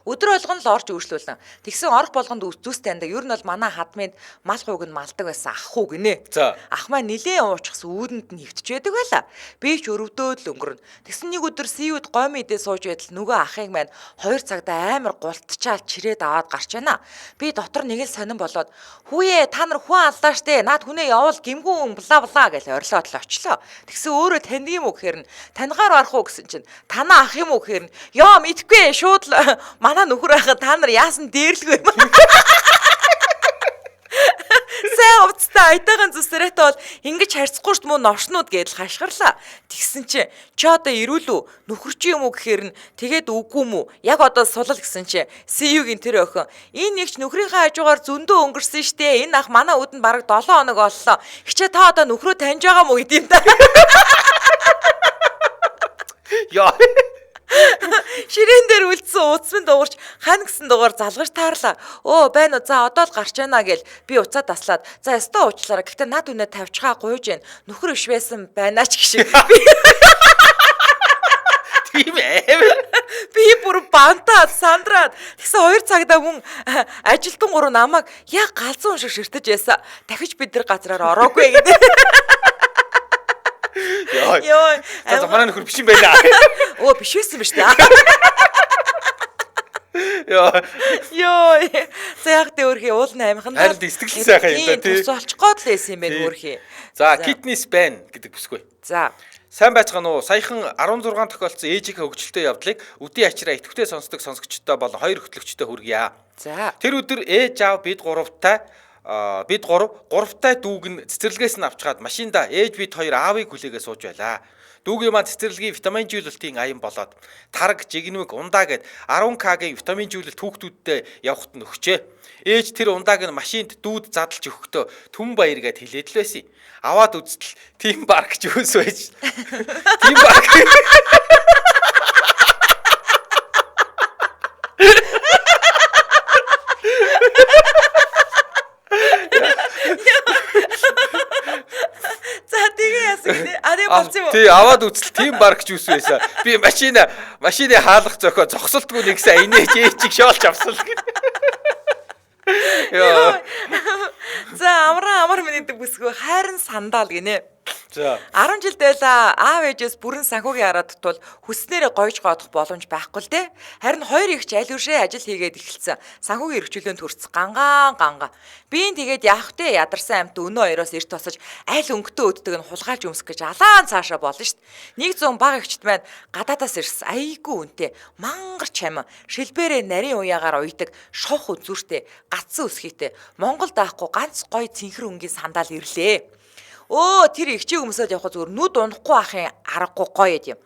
Өдөр болгон л орж өөрчлүүлнэ. Тэгсэн орох болгонд зүс таньдаг. Ер нь бол манай хадмын мал хууг нь малдаг байсан ах хуу гинэ. За. Ах маань нилээн уучсан үүдэнд нь хөвтөж байдаг байла. Би ч өрөвдөөд л өнгөрнө. Тэгсэн нэг өдөр сийвэд гомь идээ сууж байтал нөгөө ахыг маань 2 цагтаа амар гултчаал чирээд аваад гарч байна. Би дотор нэг л сонин болоод хүүе та нар хүн аллаа штэ. Наад хүнээ явуул гимгүүн бла бла гэж орилоод л очлоо. Тэгсэн өөрөө таньдаг юм уу гэхээр нь таньгаар барах уу гэсэн чинь танаа ах юм уу гэхээр нь ёо мэдхгүй шууд л манай нөхөр байхад та нар яасан дээрлгүй юм. Сайн увцтай аятайхан зүсрэтэй бол ингэж харьцахгүй шүү дээ мөн новшнууд гэдэл хашгирлаа. Тэгсэн чи чи одоо ирүүл үү? Нөхөр чи юм уу гэхээр нь тэгээд үгүй юм уу? Яг одоо сулал гэсэн чи CU-гийн тэр охин энэ нэгч нөхрийнхээ хажуугаар зөндөө өнгөрсөн штэ. Энэ ах манай үдэнд бараг 7 хоног боллоо. Хичээ та одоо нөхрөө таньж байгаа мó гэдэм та. Яа. Ширээн дээр үлдсэн утас минь дуурч хань гэсэн дугаар залгаж таарлаа. Өө байна уу за одоо л гарч яана гэл би уцаа таслаад за ёстой уучлаарай. Гэхдээ над үнэ тавьчихаа гуйж гин. Нөхөр биш байсан байна ч гişиг. Тийм амар. Би бүр бантаад сандраад тэгсэн 2 цагтаа мөн ажилтан гурав намайг яг галзуу шиг ширтэж байсан. Дахиж бид тэр газраар ороогүй гэдэг. Яа. Йоо. За манай нөхөр биш юм байна. Өө биш байсан биш үү? Яа. Йоо. За яг тэ өөрхий уулын амихан. Харин сэтгэл сайхан юм да, тий. Тус олчих гоод л байсан юм байна Тий. өөрхий. За, Китнис байна гэдэг бүсгүй. За. Сайн байцгаана уу? Саяхан 16 тохиолдсон ээжийнхээ хөгжилтэй явдлыг үдийн ачираа идэвхтэй сонсдог сонсогчдод болон хоёр хөтлөгчдөд хүргье. За. Тэр өдөр ээж аав бид гуравтай бид гурав гуравтай дүүг нь цэцэрлэгээс нь авчгаад машинда ээж бид хоёр аавыг хүлээгээ сууж байлаа. Дүүгийн маань цэцэрлэгийн витаминжүүлэлтийн аян болоод тараг, жигнүг, ундаа гэд 10К-гийн витаминжүүлэлт хүүхдүүддээ явахт нь өгчээ. Ээж тэр ундааг нь машинд дүүд задлж өгөхдөө түн баяр гэд хэлээд л байсан. Аваад үзтэл тийм бар гэж юус байж. Тийм бар. За тэгээ яасан гинэ? А тэгээ болцсон юм уу? Тий, аваад үзтэл тийм бар гэж юус байсан. Би машины хаалга зөхөө зогсолтгүй нэгсэн инээж ээжийг шоолч авсан л гэнэ. Яа. За амраа амар миний бүсгүй хайрын сандал гинэ. За. 10 жил байлаа аав ээжээс бүрэн санхүүгийн хараад тул хүснээрээ гойж гоодох боломж байхгүй л дээ. Харин хоёр ихч аль үршээ ажил хийгээд эхэлсэн. Санхүүгийн эрхчлөөнд төрц гангаан гангаа. Би энэ тэгээд яах вэ? Ядарсан амьт өнөө хоёроос эрт тосож аль өнгөтөө өддөг нь хулгайлж өмсөх гэж алаан цаашаа болно шт. 100 бага ихчд маань гадаадаас ирсэн. Айгүй үнэтэй. Мангар чамин шилбэрээ нарийн уяагаар уйдаг шовх үзүүртэй гатсан өсгийтэй Монгол даахгүй ганц гой цэнхэр өнгийн сандал ирлээ. Өө тэр ихчийг өмсөд явах зүгээр нүд унахгүй ахын аргагүй гоё юм.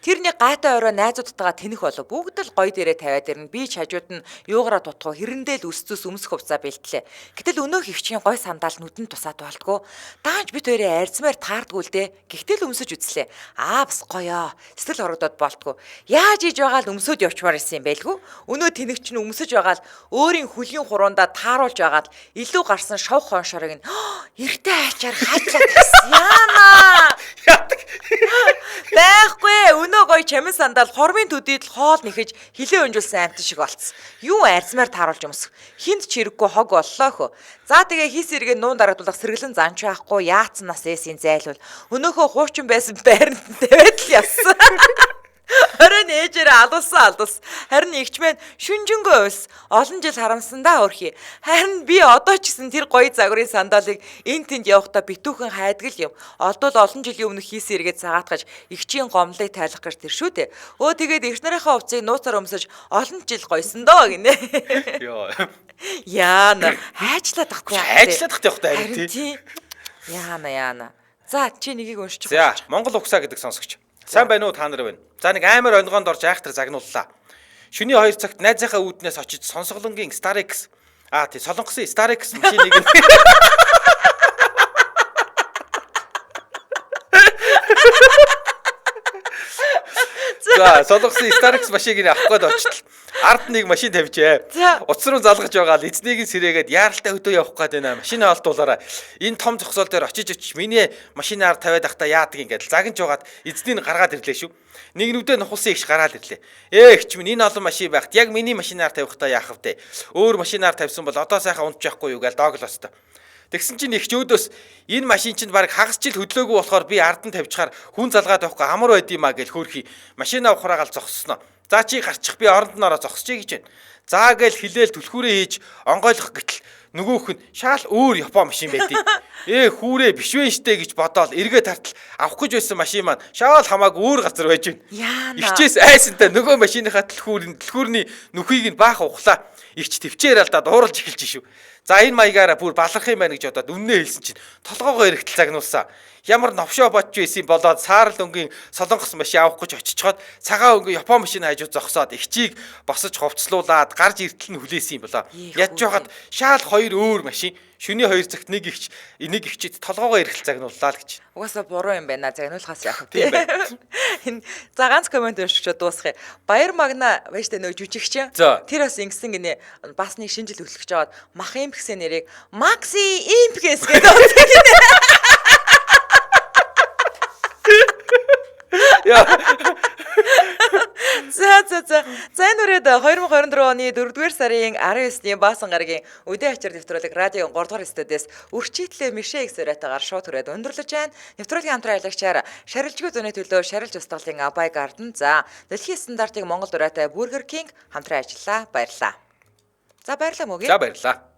Тэрний гайтай орой найзуудтайгаа тэнэх болов. Бүгд л гоё дээрээ тавиад ирнэ. Би ч хажууд нь юугаараа тутах хэрэндээ л өс зүс өмсөх хувцаа бэлтлээ. Гэтэл өнөөх ихчийн гой сандал нүдэнд тусаад болтгоо. Даанч бит хоёрын арзмаар таардгүй л дээ. Гэхдээ л өмсөж үзлээ. Аа бас гоёо. Сэтгэл хорогдоод болтгоо. Яаж иж байгаа л өмсөд явчмаар исэн юм байлгүй. Өнөө тэнэг чинь өмсөж байгаа л өөрийн хөлийн хурундаа тааруулж байгаа л илүү гарсан шов хоншорыг нь эртээ ачаар хаачлаа тавьсан. Яана. Яадаг. Байхгүй. Өнөө гоё чамин сандал хормын төдийд л хоол нэхэж хилээ өнжүүлсэн амтан шиг болцсон. Юу арзмаар тааруулж өмсөх. Хинт ч хэрэггүй хог боллоо хөө. За тэгээ хис эргээ нуун дарагдуулах сэргэлэн занч байхгүй яатсан нас ээсийн зайлвал. Өнөөхөө хуучин байсан байранд тавиад л явсан. Оройн ээжээрээ алуулсан алуулсан. Харин игч мэн шүнжэнгөө уйлс. Олон жил харамсандаа өрхий. Харин би одоо ч гэсэн тэр гоё загварын сандалыг эн тэнд явахдаа битүүхэн хайдаг л юм. Олдвол олон жилийн өмнө хийсэн эргээд цагаатгаж эгчийн гомдлыг тайлах гэж тэр шүү дээ. Өө тэгээд эгч нарынхаа хувцсыг нууцаар өмсөж олон жил гоёсон доо гинэ. Йоо. Яана хайчлаад тахгүй. Хайчлаад тах явах та харин тий. Яана яана. За чи нэгийг уншиж За Монгол угсаа гэдэг сонсогч. Сайн байна уу та нар байна. За нэг амар онгоонд орж айхтар загнууллаа. Шөнийн 2 цагт найзынхаа үүднээс очиж сонсголонгийн Starex тий Солонгосын Starex машиныг нь За Солонгосын Starex машиныг нь авах гээд очтол. Ард нэг машин тавьжээ. Утас руу залгаж байгаа л эзнийг нь сэрээгээд яаралтай хөдөө явах гээд байна. Машина олдуулаарай. Энэ том зогсоол дээр очиж очиж миний машинаар тавиад ахта яадаг ингээд загнаж байгаад эзнийг нь гаргаад ирлээ шүү. Нэг нүдэ нухалсан ихш гараад ирлээ. Эгч минь энэ олон машин байхад яг миний машинаар тавихтаа яах вэ? Өөр машинаар тавьсан бол одоо сайхан унтж яахгүй юу гээл дооглоостой. Тэгсэн чинь их ч өөдөөс энэ машин чинь баг хагас жил хөдлөөгүй болохоор би ард нь тавьчихаар хүн залгаад байхгүй амар байд юм а гэл хөөрхий. Машина ухраагаал зогссноо. За чи гарчих би оронд нь ороо зогсчихъя гэж байна. За гэл хилээл түлхүүрээ хийж онгойлох гэтэл нөгөөх нь шаал өөр Япон машин байдیں۔ Хүүрээ биш вэ штэ гэж бодоол эргээ тартал авах гэж байсан машин маань шаал хамаагүй өөр газар байж байна. Яана. Игчээс айсантай нөгөө машиныхаа түлхүүрний нүхийг нь баахан ухлаа. Игч төвчээр алдаад ууралж эхэлж шүү. За энэ маягаараа бүр баларх юм байна гэж бодоод үннээ хэлсэн чинь толгоогоо эрэхтэл загнуулсан. Ямар новшоо бодж байсан болоод саарл өнгийн солонгос машин авах гэж очичход цагаан өнгийн Япон машин хажуу зогсоод эгчийг босож хувцлуулад гарч иртэл нь хүлээсэн юм болоо. Ядж байхад шаал хоёр өөр машин шөнийн 2 цагт нэг эгч нэг эгчид толгоогоо эрэхтэл загнууллаа л гэж. Угаасаа буруу юм байна. Загнуулахаас яах вэ? Тийм байна. Энэ за ганц комент уншиж дуусгая. Баяр магна байж та нөө жүжигч. За. Тэр бас ингэсэн гинэ бас нэг шинэ жил өглөх гэж аваад мах имп гэсэн нэрийг Макси импгэс гэдэг болсон гинэ. Яа. За за за. За энэ үрээд 2024 оны 4-р сарын 19-ний Баасан гарагийн Өдөө ачаар нэвтрүүлэг радио 3 дугаар студиэс Өрчитлээ Мишэ их сурайтайгаар шууд хүрээд өндөрлөж байна. Нэвтрүүлгийн хамтран ажиллагчаар шарилжгүй зүүнний төлөө шарилж устгалын Абай Garden за дэлхийн стандартыг Монгол дураатай Burger King хамтран ажиллаа. Баярлалаа. За баярлалаа мөгийн. За баярлалаа.